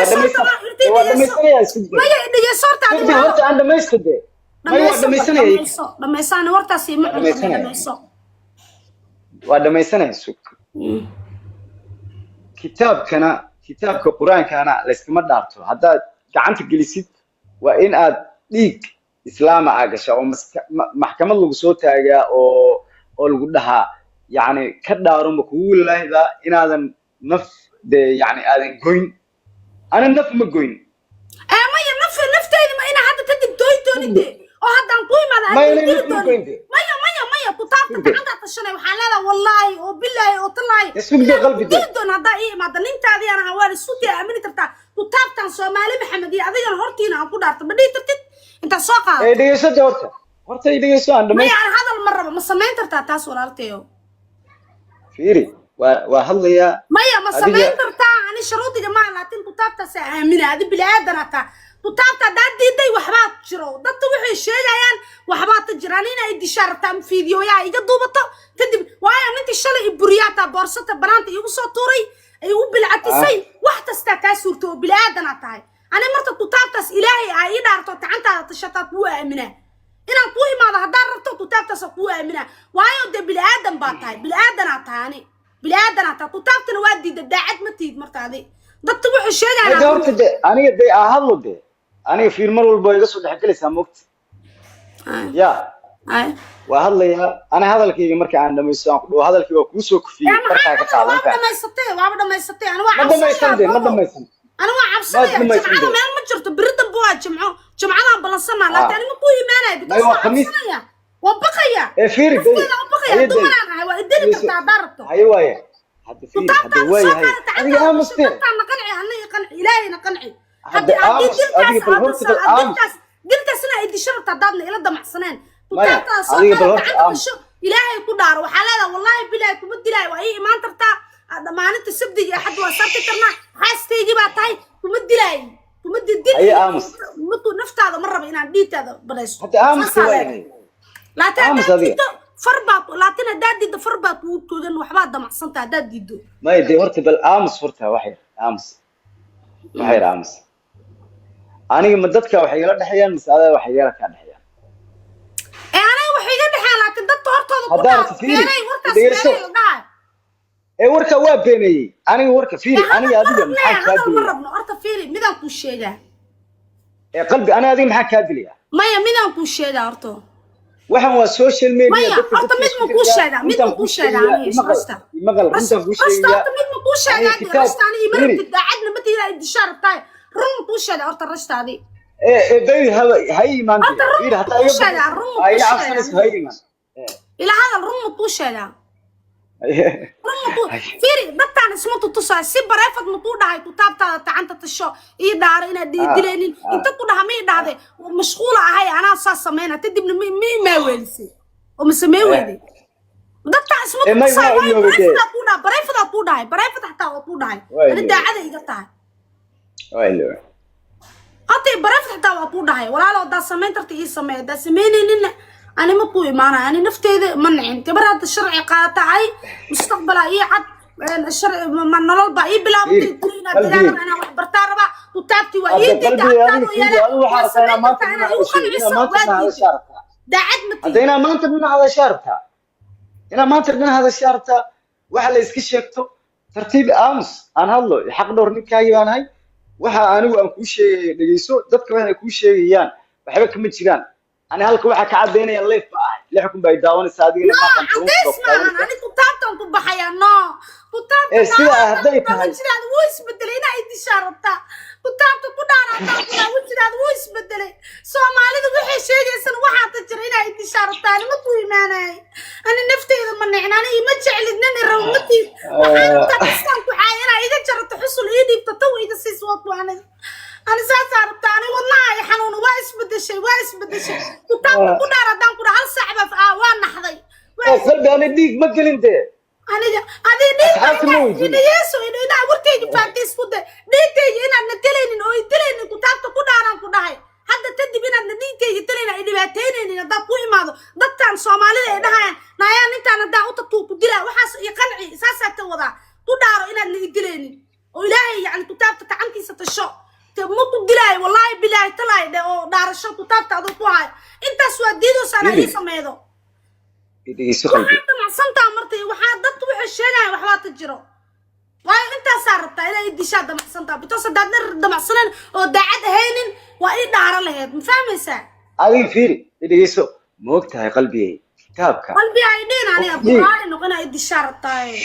Dhegeyso. Dhamaysan, waa dhamaysanaya, isku day. Maya, dhegeyso horta Sugde, adiga. horta aan dhamaysto dee. Maya, waa dhamaysanaya. Dhamayso, dhamaysaani wartaas ima cunto. Dhamaysanaya. Dhamayso. Waa dhamaysanaya, sug. Kitaabkana, kitaabka Qur-aankana layskama dhaarto. Haddaad gacanta gelisid, waa in aad dhiig islaama aa gashaa oo maxkamad lagu soo taagaa oo lagu dhahaa, yacni, ka dhaaro, ma kugu walaahdaa inaadan naf dee, yacni, aadan goyn. Ana naf ma goyn. Ee maya, naf nafteyda ma ina hadda kadib dooy doonide oo haddaan ku imaada aan Maya, dili naf ma doonin. goynte. Maya, maya, maya, kutaabta Sugde. gacanta tashanay. Waxaan leedahay, wallaahi oo bilaahi oo tallaahi, Sugde, inaan qalbi ku de. dili doon haddaa ii imaada. Nintaadii aan ahaa, waan isu dee aamini kartaa. Kutaabtan Soomaali Maxamed iyo adigana hortiina aan ku dhaarto, ma dhihi kartid intaad soo qaadato? Ee dhegeyso de, horta, horta i dhegeyso, aan Maya, dhamaysto. aan hadal ma rabo. Ma samayn kartaa taas, walaaltayo? Fiiri, waa hadlayaa. Maya, ma Adiga- samayn kartaa? Ani sharuudiga maa, laakiin kutaabtaas aamina. Adi bini aadan hataa kutaabta haddaad diiday, waxbaa jiro. Dadka waxay sheegayaan waxbaa ta jiraan. Inay dishaa rabtaa ama fiidiyoyaa iga duubato kadib, waayo ninkii shalay i buriyaataa, boorsata banaanta iigu soo tuuray, igu bilcatisay, wax kastaa kaa suurto oo bini aadanaa tahay. Ani marka kutaabtaas Ilaahay aa ii dhaarto, gacantaada tashataa, kuu aaminaa. Inaan kuu imaado haddaan rabto, kutaabtaas kuu aaminaa, waayo dee bini aadan baa tahay, bini aadanaa tahay. Ani bini aadanaa tahay, kutaabtana waa diida, daacad ma tihid. Marka adi dadka wuxuu de sheegayaan. Horta de, aniga de aa hadlo de. Aniga fiir, mar walba waa iga soo dhexgelaysaa, moogta ya. Waa hadlayaa ana. Hadalkayga marka aan dhamaysto, aan ku dhaho hadalkii waa kuu soo kufiyey, bartaa ka qaadan. Waaba Faham. dhamaysatay, waaba dhamaysatay. Ani waa Ma dhamaysan de, ma cabsanaya. dhamaysan. Ani waa cabsanaya. Ma dhamaysan Jimcada de. meel ma jirto, beri dambe waa Jimco, jimcadaan ballansanaa, laakiin ani ma kuu imaanaya because May, waa waa Khamiis. cabsanaya, waa baqaya. Ee fiiri de. Nafteeda u baqaya. Haye de. Dumaraan ahay, waa idili kartaa haddaa rabto. Haye, waaye hadda, fiiri hadda. Kutaabtaada soo waayahay. qaadata. Adiga aamuste. Dadtaana qanci, ana i qanci, Ilaahayna qanci. Hadda haddii aamus, adiga bal horta bal aamus. Dilkaas, dilkaasna ay disho rabta, haddaadna ila damacsaneen, Maya, kutaabtaada soo adiga bal qaadata, horta gacanta aamus. gasho, Ilaahay ku dhaaro. Waxaa leedahay, wallaahi bilaahi kuma dilaayo, waa ii imaan kartaa. Hadda maalinta Sabdiga iyo Axad waa sarti karnaa. Xaaskaygii baa tahay, kuma dilaayo, kuma dildil. Haye, aamus. Naftaada ma rabo inaan dhiigtaada banaysto. Hadda aamuste. Saasaa Waayahay. leedahay. Laakiin Aamus haddaad adiga. diiddo far baa, laakiin haddaad diiddo far baa kugu togan, waxbaa damacsantaa haddaad diiddo. Maya dee, horta bal aamus, horta wax yar aamus, wax yar aamus. Aniga ma dadka waxay igala dhexeeyaan mise adaa waxay igala kaa dhexeeyaan? Ee aniga waxay iga dhexeen, laakiin dadka hortooda ku Haddaad dhaar rabto, fiiri, beenay warkaas, dhegeyso. beenay la dhahay. Ee warka waa beeneeyey. Aniga warka fiiri, aniga adiga maxaa kaa Hadal ma dilaya? rabno. Horta fiiri, midaan kuu sheegaa. Ee qalbi, aniga adiga maxaa kaa dilaya? Maya, midaan kuu sheegaa horta. Waxan waa social media. Maya, Dadka horta dadka mid isku ma kuu diraya. sheegaa, mid Runtaan ma kuu kuu sheegaa sheegayaa. aniga. Imaqal. Rasta. Imaqal, runtaan kuu Rasta. sheegayaa. Horta mid ma kuu sheegaa. Aniga kitaab Rasta, ani ima fiiri. rabtid, daacadna ma tiida, ay dishaa rabtaay. Run ma kuu sheegaa horta, rastaadi? Ee baby, haba ha imaan. Horta run fiiri ma hataa kuu iga sheegaa, run ma ay kuu iga sheegaa. cabsanayso, ha imaan. Ila hadal, run ma kuu sheegaa? Run ma kuu fiiri, dadkaan isma tutusaa si bareefad ma kuu dhahay, kutaabtaada tacanta tasho, ii dhaaro inaad diidilaynin. Inta ku dhaha ma ii dhahday mashquula ahay, anaa saas sameyna, kadibna ma imaaweelisay oo ma samey weyday? Dadkaan isma Ee, may tutusaa. waa Waayo iloobay dee. bareefadaa kuu dhahay, bareefadaa kuu dhahay, bareefad xataa waa kuu dhahay. Waa Adi iloobay. daacada iga tahay. Waa iloobay. Hadda bareefad xataa waa kuu dhahay. Walaalo, haddaad samayn karta ii samee, haddaad samaynayninna ani ma kuu imaanaya. Ani nafteyda ma nicin. Gabar hadda sharci qaatacay, mustaqbalaa ii cad, sharci nolol baa ii bilaabatay. Fiiri, Guri inaad qalbigey. dadaalan, inaan wax bartaa rabaa. Kutaabtii waa ii Hadda diiday. qalbigey, Agtaada adiga fiiri, yaala adigu waxaa waa rabtaa inaa samayn maanta kartaa dhinac inaad igu hadasho, inaa qanciso. maanta Waa dhinac diiday. hadashaa rabtaa. Daacad ma Hadda tihi. inaa maanta dhinac hadashaa rabtaa, inaa maanta dhinac hadashaa rabtaa, waxa la iska sheegto. Tartiib, aamus, aan hadlo. Xaq dhowr, ninkaagii baan ahay. Waxa anigu aan kuu sheegayo dhegeyso. Dadka waxay kuu sheegayaan waxba kama jiraan. Ani halka waxaa ka caddaynaya live ba ahay, 6,000 baa i daawanaysaa, adigana No. maaqan 10,000 Cadays baa ku maahan. daawanaysaa. Ani kutaabtan ku baxaya, no, kutaabta. Ee sidaa hadday tahay Wejigaada wuu isbedelay, inaa idishaa rabtaa. Kutaabta ku dhaaraataa kudaa, wejigaada wuu isbedelay. Soomaalida waxay sheegaysan waxaa ta jira, inaa idishaa rabtaa. Ani ma ku imaanayay. Ani nafteyda ma nicin, ani ima jeclid, nin rabo ma tiid. Waxaa rabtaa kastaan ku caaya inaa iga jarato, xusul ii dhiibto, taw iga siis wad. Aniga ani saasaa rabtaa. Ani wadnaha i xanuuna. Waa isbedeshay, waa isbedeshay. Kutaabta ku dhaar haddaan ku dhaha, hal saac baa waa naxday. Waa Oo qalbi, ani dhiig ma gelin dee. Aniga adiga Asxaabta ma weydiin. Dhiigyeeso inaa warkayga fahamtay, isku day. Dhiigkayga inaadna telaynin oo i dilaynin, kutaabta ku dhaaraan ku dhahay. Hadda kadib inaadna dhiigkayga telaynin, ay dhibaataynaynin haddaad ku imaado. Dadkan Soomaalida ay dhahayaan, naayaan intaan haddaa u tagtuu ku dilaa, waxaas iyo qanci saasaa ta wadaa. Ku dhaaro inaadna i dilaynin oo Ilaahay, yacni, kutaabta gacantiisa tasho. Tasho ma ku dilaayo, wallaahi bilaahi talaay dhe oo dhaarasho kutaabta adoo ku hayo. Intaas waa diidoosa anaa ii sameedo. Dhegeyso, qalbi. Waxaad damacsantaa marta, waxaa dadku waxay sheegayaan waxbaa ta jiro, waayo intaasaa rabtaa inaa ii dishaa damacsantaa, because haddaad nar damacsanen oo daacad ahaynin waa ii dhaaro lahayd. Ma fahmaysaa? Adiga fiiri, dhegeyso, ma og tahay, qalbigay, kitaabka Qalbi ay dhihin, aniga buraali noqon ii dishaa rabtaaye.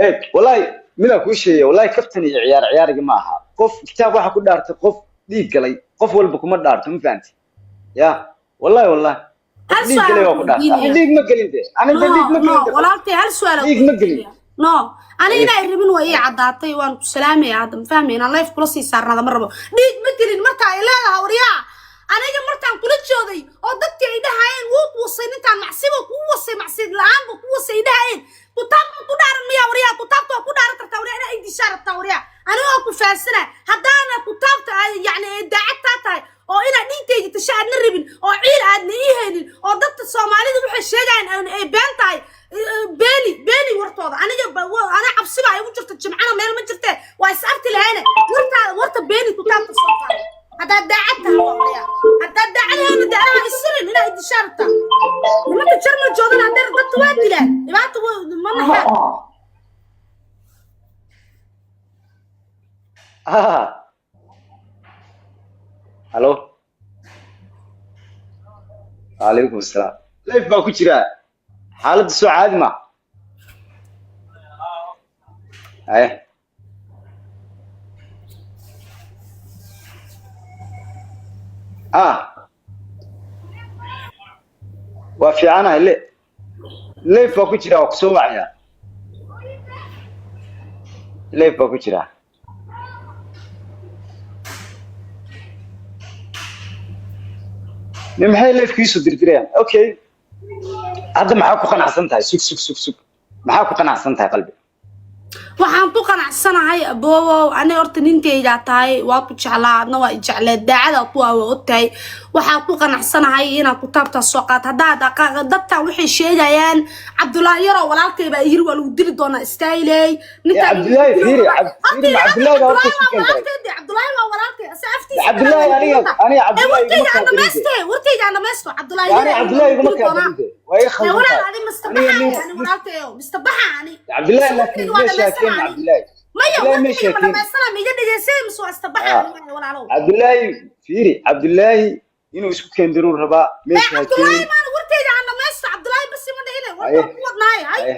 Eeg, wallahi midaan kuu sheegaya, wallahi kaftan iyo ciyaar ciyaariga ma aha. Qof kitaab waxa ku dhaartay qof dhiig galay, qof walba kuma dhaarto, ma fahanti? Ya wallahi, wallahi qof Hal dhiig su'aal galay waa aan ku dhaartay. Ani weydiinaya. dhiig ma gelin de, ani de dhiig ma No. gelin No. de. Walaalkay, hal su'aal aan Dhiig ma gelin. weydiinaya. No, aniga inaa rabin waa ii caddaatay, waan ku salaamaya hadda. Ma fahmay? Inaan life kula sii saarnada ma rabo. Dhiig ma gelin marka ay leedahay, waryaa, aniga markaan kula jooday oo dadkii ay dhahayeen wuu kuwasay ninkaan, macsiba kuu wasay, macsi la-aan buu ku wasay ay dhahayeen, kutaabka ku dhaaran miyaa? Waryaa, kutaabta waa ku dhaaran kartaa. Waryaa, inaa i dishaa rabtaa. Waryaa, anigoo ku fahansana, haddaana kutaabta ay yacni ay daacad taa tahay oo inaad dhiigtayda tasho aadna rabin oo ciil aadna ii haynin oo dadka Soomaalida waxay sheegayaan ay been tahay, beeni beeni wartooda. Aniga ana cabsi baa igu jirta, jimcana meel ma jirte, waa is arki lahayne. Wartaada warta beeni, kutaabta soo qaada haddaad daacad tahay. Waa waryaa, haddaad daacad ahayna dee anaha isirin inaa idishaa rabtaa. Nimanka Jarmal joogana hadday dadka waa dilaan, dhibaata ma naxaan. Ah, halo, calaykum asalaam. Life baa ku jira, xaaladda soo caadi ma haye. Ah, waa fiicanahay. Le life baa ku jira, waa kusoo wacaya, life baa ku jira. Ni maxay lifekiisu dirdirayaan? Okay, hadda maxaa ku qanacsan tahay? Sug, sug, sug, sug, maxaa ku qanacsan tahay, qalbi? Waxaan ku qanacsanahay, aboobow, ani horta ninkaygaa tahay, waa ku jeclaa, adna waa i jecleed, daacada ku waa og tahay. Waxaan ku qanacsanahay inaad kutaabtaas soo qaato. Haddaad dadkan waxay sheegayaan, Cabdullaahi yaroo walaalkay baa yiri waa lagu dili doonaa istayley. Cabdullaahi, fiiri, fiiri, ma Cabdullaahi baa horta isku keen daray? Cabdullaahi waa walaalkay, ase aftiisa. Cabdullaahi, aniga Cabdullaahi iguma Warkayga aan kaa darin de. dhamayste, warkayga aan dhamaysto, Cabdullaahi Ani yara Cabdullaahi lagu iguma dili kaa doonaa. darin de, waa iga khaldan Walaal tahay. adi Aniga mistabaxa nin ani walaalkayo mistabaxa ani. Cabdullaahi Mise laakiin warkayga waa ma sheekeen. dhamaysana ani. Cabdullaahi, Maya. Cabdullaahi ma Warkayga ma sheekeen. dhamaysana, ma iga dhegeysay mise waa istabaxa? Ah. Ani waayo, walaalow. Cabdullaahi, fiiri, Cabdullaahi inuu isku keendiruu rabaa. Meesha ha Cabdullaahi keenin. Maana warkayga aan dhamaysto, Cabdullaahi basi ma dhihine. Haye. Warkaa ku wadnaaye hay. Haye.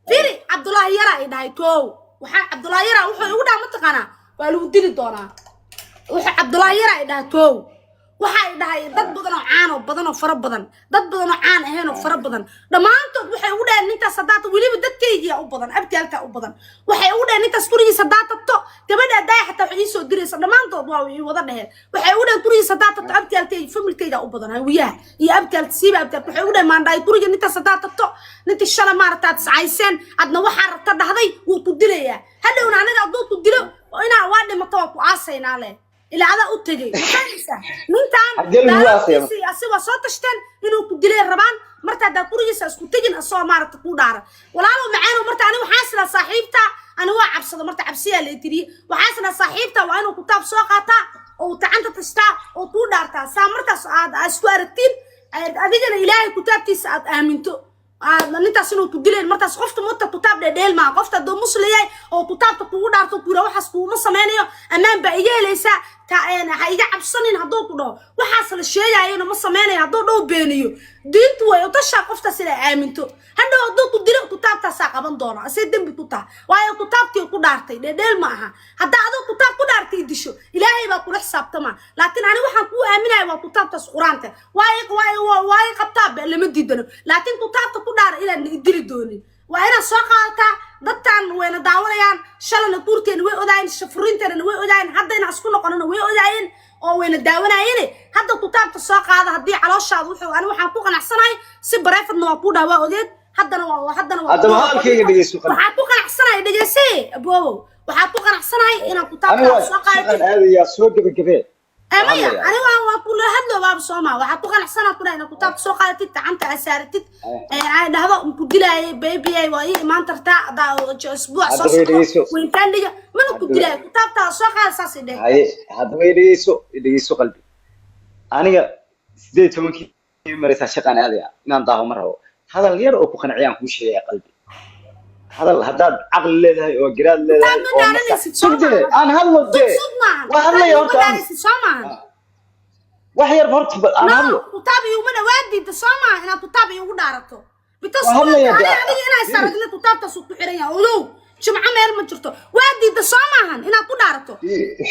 Fiiri, Cabdullaahi yara ay dhahay kow, waxaa Cabdullaahi yara wuxuu igu dhaha, mataqaanaa, waa lagu dili doonaa. Wuxuu Cabdullaahi yara ay dhahay kow, waxa ay dhahay dad badan oo caan oo badan oo fara badan, dad badan oo caan ahayn oo fara badan, dhammaantood waxay ugu dhaheen nintaas haddaad, weliba dadkaygiya u badan, abtaalka u badan, waxay ugu dhaheen nintaas gurigiisa haddaad tagto, gabadha haddaay xataa wax ii soo diraysa, dhammaantood waa ii wada dhaheen, waxay ugu dhaheen gurigiisa haddaad tagto, abtaalkayga familkayga u badan, hawiyaha iyo abtaalka siiba abtaalka, waxay ugu dhaheen maandhaay guriga nintaas haddaad tagto, nintii shala maaragta aad iscayseen, adna waxaa rabta dhahday, wuu ku dilayaa. Hadhowna aniga hadduu ku dilo inaa waa dhimato, waa ku aasaynaa leh ilaa adaa u tegey. Maxaa ninkan Xaggee lagu aasaya? Daaroodkiisa iyo asigoo soo tashteen inuu ku dilay rabaan. Marta haddaa gurigiisa isku tegin asagoo maaragta ku dhaara, walaalow macaanow. Marta ani waxaa silaa saaxiibta, ani waa cabsado, marta cabsiyaa la tiriye, waxaa silaa saaxiibta waa inuu kutaab soo qaataa oo uu gacanta tashtaa oo kuu dhaartaa, saa markaas aad isku aragtiin, adigana Ilaahay kutaabtiisa aad aaminto aad nintaas inuu ku dilayn. Markaas qofta mutta kutaab dhedheel maa, qofta hadduu muslim yahay oo kutaabta kugu dhaarto, ku yidhaha waxaas kuuma sameynayo, ammaan baa iga helaysaa, ta ha iga cabsanin hadduu ku dhaho, waxaas la sheegayona ma sameynayo hadduu dhow beeniyo, diintu way utashaa qoftaas inay aaminto. Hadhow hadduu ku dilo kutaabtaasaa qaban doona, asee dembi ku taha, waayo kutaabtii ku dhaartay dhedheel ma aha. Haddaa adoo kutaab ku dhaartay disho, Ilaahay baa kula xisaabtama. Laakiin ani waxaan kuu aaminaya waa kutaabtaas Qur-aanka, waay qabtaa lama diidano, laakiin kutaabta ku dhaara inaan dili doonin waa inaad soo qaadataa. Dadkan wayna daawanayaan, shalana guurteena way odaayeen, shafuriinteenana way odaayeen, hadda inaan isku noqonana way odaayeen oo wayna daawanayeen. Hadda kutaabta soo qaada haddii calooshaada wuxuu. Ani waxaan ku qanacsanahay si bareefadna waa kuu dhaha, waa ogeed, haddana waa Haddaba hadalkayga dhegeyso, qalbi. Waxaan ku qanacsanahay, dhegeysee aboobow, waxaan ku qanacsanahay inaan Ani kutaabta waa soo shaqan qaadatid. aadayaa, soo gebagabee. Maya. Hadlaya. Aniga waa kula hadlo baaba sooma, waxaa ku qanacsanaa kuna inaad kutaabta soo qaadatid, gacanta aad saaratid, ay dhahdo ku dilaayay baby, waa ii imaan tartaa haddaa isbuuc soo Haddaba socdo dhegeyso. weyntaandhiga mana ku dilaayo, kutaabtaa soo qaada, saasay dheh. Haye, haddaba i dhegeyso, i dhegeyso qalbi. Aniga 18-kii maraysaa, shaqaan aadaya, inaan daaho ma rabo. Hadal yar oo ku qanciyaan kuu sheegaya qalbi. Hadal haddaad caqli leedahay oo garaad leedahay Kutaab ma oo dhaaranaysid, soo sug dee, maaha. aan hadlo dee. Sug maahan. Waa hadlaya horta Kutaab aan dhaaranaysid soo maahan. Wax yar horta aan No, hadlo. Kutaab iiguma waa diida soo maaha inaad kutaab iigu dhaarato, because Waa hadlaya dee. Aniga inaa isaragna kutaabtaasuu ku xiran yahay. Odow, jimco meel ma jirto. Waa diida soo maahan inaad ku dhaarato.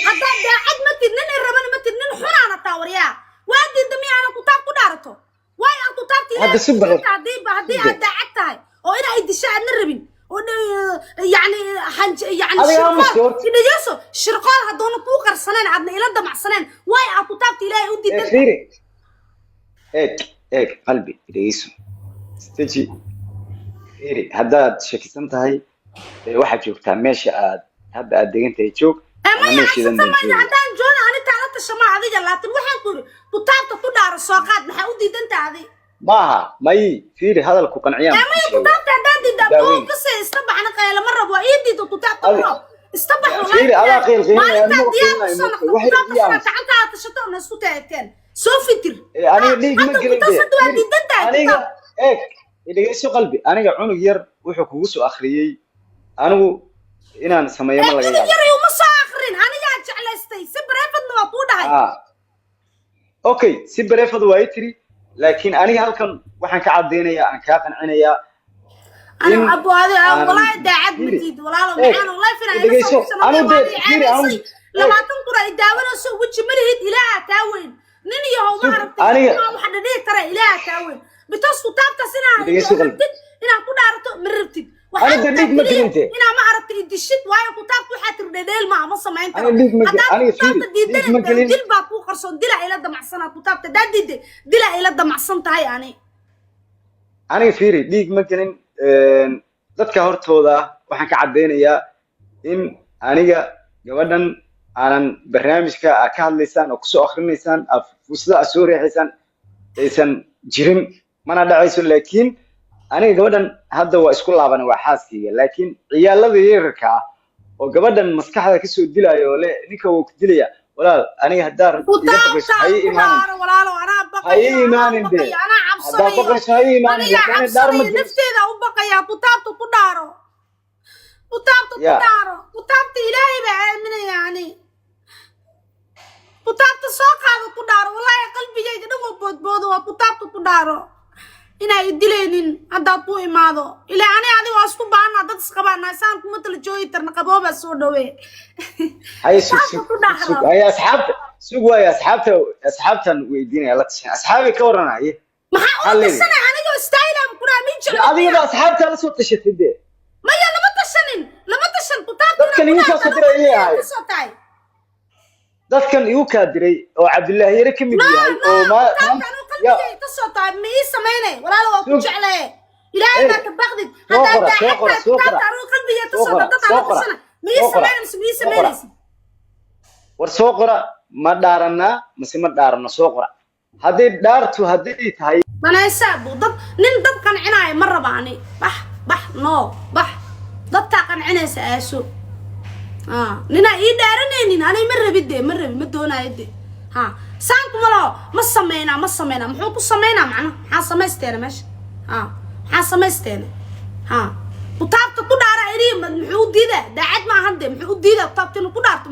Haddaad daacad ma tid, nin irabana ma tid, nin xunaana taa waryaa. Waa diida miya inaad kutaab ku dhaarato? Waay aan kutaabta Hadda si badan. Haddii aad daacad tahay oo in ay disho aadna rabin oo yani yani Adiga aamuska horta. Dhegeyso, shirqool haddoona kuu qarsaneen, aadna ila damacsaneen, waay aad kutaabta Ilaahay u Ee, diidan? Fiiri, eeg, eeg qalbi, dhegeyso, istaji, fiiri. Haddaad shakisan tahay, waxaad joogtaa meesha aad hadda aad degan tahay, joog ama Maya. meesheedan baan Maya. joogay. Haddaan joona ani taala tashama adiga, laakiin waxaan ku yidhi kutaabta ku dhaaro, soo qaad. Maxaa u diidan tahay adi? Maaha, may, fiiri, hadalku qanciyaan Maya. ku sheegaya. Kutaabta haddaan diidaa Daaweyn. buu kasee iska baxna, qayla ma rabo, waa ii diido kutaabta ku iska bax. Fiiri, adaa qiil qiilinaya, Maalintaa anigoo diyaar qiilinaya kusoo moogta. noqdo Wax yar kutaabta ii sidaa aamus. gacantaada tashato na isku taagteen, soo fitir. Aniga dhiig ma Hadda gelin kutaas dee. hadda waa Fiiri, diidan tahay aniga kutaab. Eeg, dhegeyso qalbi. Aniga cunug yar wuxuu kugu soo akhriyey anigu inaan sameeyo ma laga Cunug yaabo. yar uma soo akrin, anigaa jeclaystay, si private-na waa kuu dhahay. Ah, okay, si private waa i tiri, laakiin aniga halkan waxaan ka caddeynayaa, aan kaa qancinayaa Ana in abu adi aanan walaahi daacad ma fiiri, tiid, walaalo eeg, maxaan wallahi filan ila dhegeyso, soo anigu dee fiiri, anigu eeg, 20,000 ay daawanayso, weji ma lihid. Ilaaha kaa weyn, nin yahow ma sug aragtay aniga ma waxa dhadhihi kara. Ilaaha kaa weyn, because kutaabtaas inaa Dhegeyso qalbi. rabtid inaad ku dhaarato ma rabtid. Aniga Waxaa dhiig ma keliya gelin dee. inaa ma aragtay idishid, waayo kutaabta waxaa tiri dhedheel ma ma samayn karo. Aniga dhiig ma Haddaad aniga fiiri, kutaabta dhiig ma diidan, gelin. dil baa kuu qarsoon, dila ila damacsanaa. Kutaabta haddaad diiday, dila ila damacsan tahay ani. Aniga fiiri, dhiig ma gelin. Dadka hortooda waxaan ka caddeynayaa in aniga gabadhan aanan barnaamijka aad ka hadlaysaan oo kusoo akrinaysaan, aad fursada aad soo riixaysaan aysan jirin, mana dhacayso. Laakiin aniga gabadhan hadda waa isku laaban, waa xaaskayga, laakiin ciyaalada yararka ah oo gabadhan maskaxda kasoo dilaayo oo le ninka wuu ku dilaya, walaal, aniga haddaa iga baqayso Kutaabta ha ii ku imaanin. dhaaro, walaalo, anaa Ha ii baqayo, anaa imaanin dee. baqayo, anaa Haddaa cabsanayo. baqayso ha ii imaanin, Anigaa laakiin aniga dhaar ma cabsanayo, gelin. nafteeda u baqayaa. Kutaabta ku dhaaro, kutaabta ku Ya. dhaaro, kutaabta Ilaahay baa aaminaya ani. Kutaabta soo qaado, ku dhaaro. Wallaahi qalbigayga dhan waa boodboodo. Waa kutaabta ku dhaaro inaa i dilaynin haddaad ku imaado. Ilaa ani adiga waa isku baahnaa, dad isqabaanaa, saan kuma tala joogi karna. Qaboobaa soo dhawee. Haye, sug. Kutaabta Sug. ku dhaaro. Sug, haye, asxaabta sug waaye, asxaabta, asxaabtan weydiinaya, la tashan asxaabi ka waran, haye. Maxaa Maxaa ula leedahay? tashanay? Anigoo style ku dhaha mi jeclo. Adigaba asxaabta la soo tashatay dee. Maya, lama tashanin, lama tashan. Kutaabta Dadkan igu kaa soo diray ayay ahaayeen. Kasoo tahay. Dadkan igu kaa diray oo Cabdullaahi yare ka mid No. yahay No. oo ma Kutaabta anuu ya qalbigay kasoo tahay ma ii samaynay, walaalo, waa ku Sug. jeclaye. Ilaahay Eh, baa ka baqdid. soo Haddaad qora, soo daacad qora, tahay, soo qora. kutaabta anuu qalbigay Soo kasoo qora, tahay dad soo aan la qora. tashanay ma ii Soo qora. samaynayso, ma ii Soo qora. samaynaysid. War soo qora, ma dhaaranaa mase ma dhaarano? Soo qora hadday dhaartu hadday tahay. Banaysaa buu dad, nin dad qancinaayo ma raba ani. Bax, bax, no, bax, dadkaa qancinaysa aaso. Ah, ninaa ii dhaaranaynin ani ma rabi de, ma rabi, ma doonaayo de. Ha saan kuma laho, ma sameynaa, ma sameynaa. Muxuu ku sameynaa macna? Maxaa samaysteena meesha? Ha, maxaa samaysteena? Ha, kutaabta ku dhaara iri, muxuu u diidaa? Daacad ma ahan de, muxuu u diidaa kutaabta inuu ku dhaarto?